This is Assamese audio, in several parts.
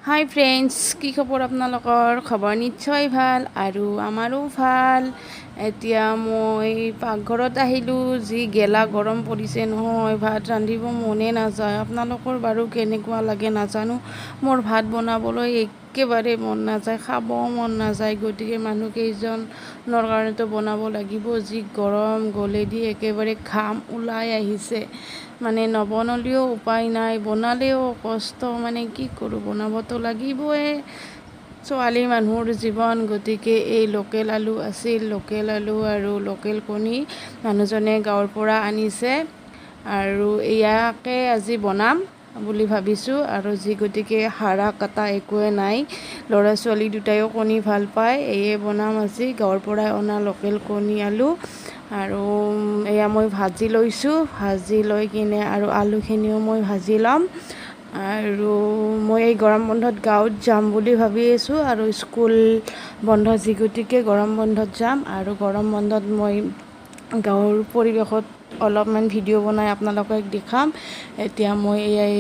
হাই ফ্ৰেণ্ডছ, কি খবৰ আপোনালোকৰ? খবৰ নিশ্চয় ভাল আৰু আমাৰো ভাল। এতিয়া মই পাকঘৰত আহিলোঁ। যি গেলা গৰম পৰিছে নহয়, ভাত ৰান্ধিব মনে নাযায়। আপোনালোকৰ বাৰু কেনেকুৱা লাগে নাজানো, মোৰ ভাত বনাবলৈ একেবাৰে মন নাযায়, খাবও মন নাযায়। গতিকে মানুহকেইজনৰ কাৰণেতো বনাব লাগিব। যি গৰম, গলেদি একেবাৰে ঘাম ওলাই আহিছে। মানে নবনালেও উপায় নাই, বনালেও কষ্ট। মানে কি কৰোঁ, বনাবতো লাগিবই, ছোৱালী মানুহৰ জীৱন। গতিকে এই লোকেল আলু আছিল, লোকেল আলু আৰু লোকেল কণী মানুহজনে গাঁৱৰ পৰা আনিছে আৰু ইয়াকে আজি বনাম বুলি ভাবিছোঁ। আৰু যি গতিকে হাৰা কটা একোৱে নাই। ল'ৰা ছোৱালী দুটাইও কণী ভাল পায়। এয়ে বনাম আজি, গাঁৱৰ পৰাই অনা লোকেল কণী, আলু। আৰু এয়া মই ভাজি লৈছোঁ। ভাজি লৈ কিনে আৰু আলুখিনিও মই ভাজি ল'ম। আৰু মই এই গৰম বন্ধত গাঁৱত যাম বুলি ভাবি আছোঁ। আৰু স্কুল বন্ধ যি গতিকে গৰম বন্ধত যাম আৰু গৰম বন্ধত মই গাঁৱৰ পৰিৱেশত অলপমান ভিডিঅ' বনাই আপোনালোকক দেখাম। এতিয়া মই এই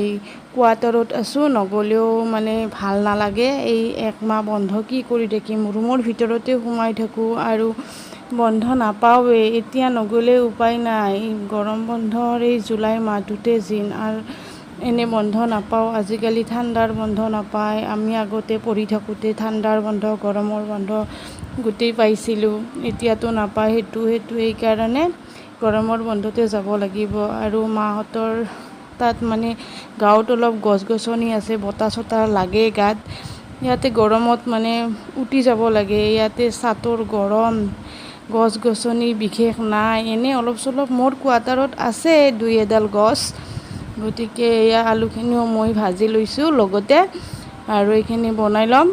কোৱাৰ্টাৰত আছোঁ, নগ'লেও মানে ভাল নালাগে। এই একমাহ বন্ধ কি কৰি থাকিম? ৰুমৰ ভিতৰতে সোমাই থাকোঁ আৰু বন্ধ নাপাওঁৱেই। এতিয়া নগ'লে উপায় নাই। গৰম বন্ধৰ এই জুলাই মাহটোতে দিন আৰু এনে বন্ধ নাপাওঁ। আজিকালি ঠাণ্ডাৰ বন্ধ নাপায়। আমি আগতে পঢ়ি থাকোঁতে ঠাণ্ডাৰ বন্ধ, গৰমৰ বন্ধ গোটেই পাইছিলোঁ। এতিয়াতো নাপায় সেইটো। সেইকাৰণে গৰমৰ বন্ধতে যাব লাগিব। আৰু মাহঁতৰ তাত মানে গাঁৱত অলপ গছ গছনি আছে, বতাহ চতাহ লাগে গাত। ইয়াতে গৰমত মানে উঠি যাব লাগে। ইয়াতে ছাতৰ গৰম, গছ গছনি বিশেষ নাই। এনেই অলপ চলপ মোৰ কোৱাৰ্টাৰত আছে দুই এডাল গছ। গতিকে এয়া আলুখিনিও মই ভাজি লৈছোঁ লগতে আৰু এইখিনি বনাই ল'ম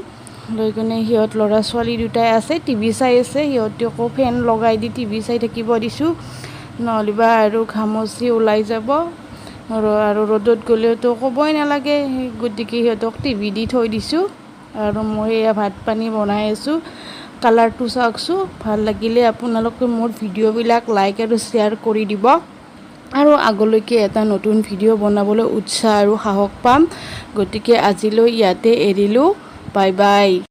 লৈ কিনে। সিহঁত ল'ৰা ছোৱালী দুটাই আছে, টিভি চাই আছে। সিহঁতকো ফেন লগাই দি টিভি চাই থাকিব দিছোঁ, নহ'লেবা আৰু ঘামচি ওলাই যাব আৰু ৰ'দত গ'লেওতো ক'বই নালাগে। গতিকে সিহঁতক টিভি দি থৈ দিছোঁ আৰু মই এয়া ভাত পানী বনাই আছোঁ। কালাৰটো চাওকচোন। ভাল লাগিলে আপোনালোকে মোৰ ভিডিঅ'বিলাক লাইক আৰু শ্বেয়াৰ কৰি দিব আৰু আগলৈকে এটা নতুন ভিডিঅ' বনাবলৈ উৎসাহ আৰু সাহস পাম। গতিকে আজিলৈ ইয়াতে এৰিলোঁ। Bye bye.